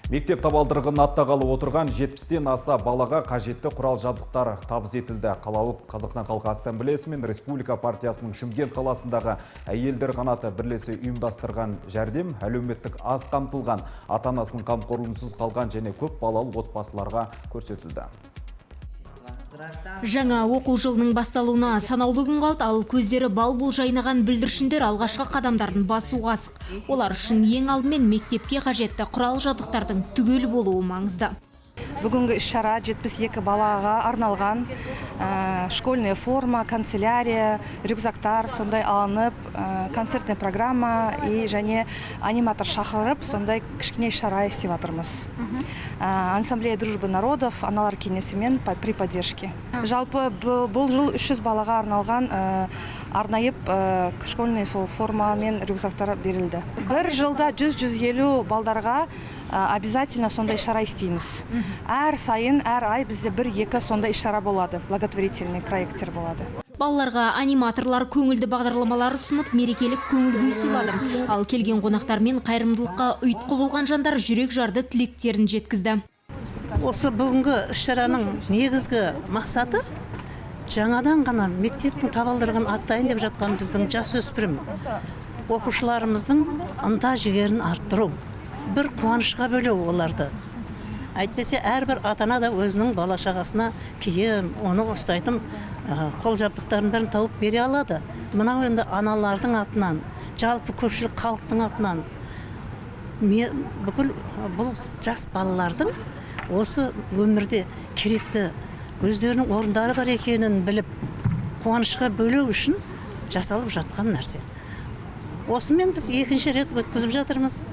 Мектеп табалдырығын аттағалы отырған 70-тен аса балаға қажетті құрал жабдықтар табыс етілді. Қалалық Қазақстан халқы Ассамблеясы мен Республика партиясының Шымкент қаласындағы әйелдер қанаты бірлесе ұйымдастырған жәрдем әлеуметтік аз қамтылған, ата-анасының қамқорлығынсыз қалған және көп балалы отбасыларға көрсетілді. Жаңа оқу жылының басталуына санаулы күн қалды, ал көздері бал бұл жайнаған бүлдіршіндер алғашқы қадамдарын басуға асық. Олар үшін ең алдымен мектепке қажетті құрал жабдықтардың түгел болуы маңызды. Бүгінгі іс-шара 72 балаға арналған школьная форма, канцелярия, рюкзактар сондай алынып, концертная программа и және аниматор шақырып, сондай кішкене іс-шара істеп жатырмыз. Ассамблея дружбы народов, аналар кеңесімен при поддержке. Жалпы бұл жыл 300 балаға арналған арнайы школьный сол форма мен рюкзактар берілді. Бір жылда 100-150 балдарға обязательно сондай шара істейміз. Әр сайын, әр ай бізде бір екі сондай іс-шара болады, благотворительный проекттер болады. Балаларға аниматорлар көңілді бағдарламалар ұсынып, мерекелік көңіл күй сыйлады. Ал келген қонақтар мен қайырымдылыққа ұйытқы болған жандар жүрек жарды тілектерін жеткізді. Осы бүгінгі іс-шараның негізгі мақсаты — жаңадан ғана мектептің табалдырығын аттайын деп жатқан біздің жасөспірім оқушыларымыздың ынта жігерін арттыру, бір қуанышқа бөлеу оларды. Әйтпесе әрбір ата ана да өзінің бала шағасына киім, оны ұстайтын қол жабдықтарын бәрін тауып бере алады. Мынау енді аналардың атынан, жалпы көпшілік халықтың атынан бүкіл бұл жас балалардың осы өмірде керекті өздерінің орындары бар екенін біліп, қуанышқа бөлеу үшін жасалып жатқан нәрсе. Осымен біз екінші рет өткізіп жатырмыз.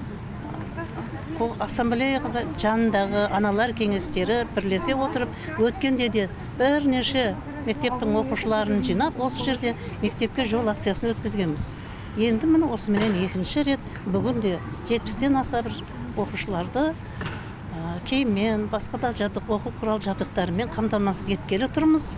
Ассамблеяға жанындағы аналар кеңестері бірлесе отырып, өткенде де бірнеше мектептің оқушыларын жинап, осы жерде «Мектепке жол» акциясын өткізгенбіз. Енді міне, осыменен екінші рет бүгін де 70-тен аса бір оқушыларды киіммен, басқа да жабдық, оқу құрал жабдықтарымен қамтамасыз еткелі тұрмыз.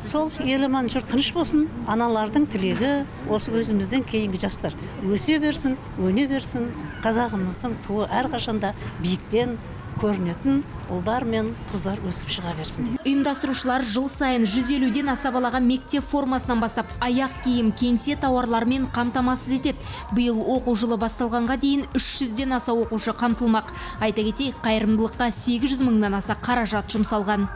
Сол ел аман, жұрт тыныш болсын. Аналардың тілегі осы: өзімізден кейінгі жастар өсе берсін, өне берсін, қазағымыздың туы әрқашанда биіктен көрінетін ұлдар мен қыздар өсіп шыға берсін деп. Ұйымдастырушылар жыл сайын 150-ден аса балаға мектеп формасынан бастап аяқ киім, кеңсе тауарларымен қамтамасыз етеді. Биыл оқу жылы басталғанға дейін 300-ден аса оқушы қамтылмақ. Айта кетейік, қайырымдылыққа 800 мыңнан аса қаражат жұмсалған.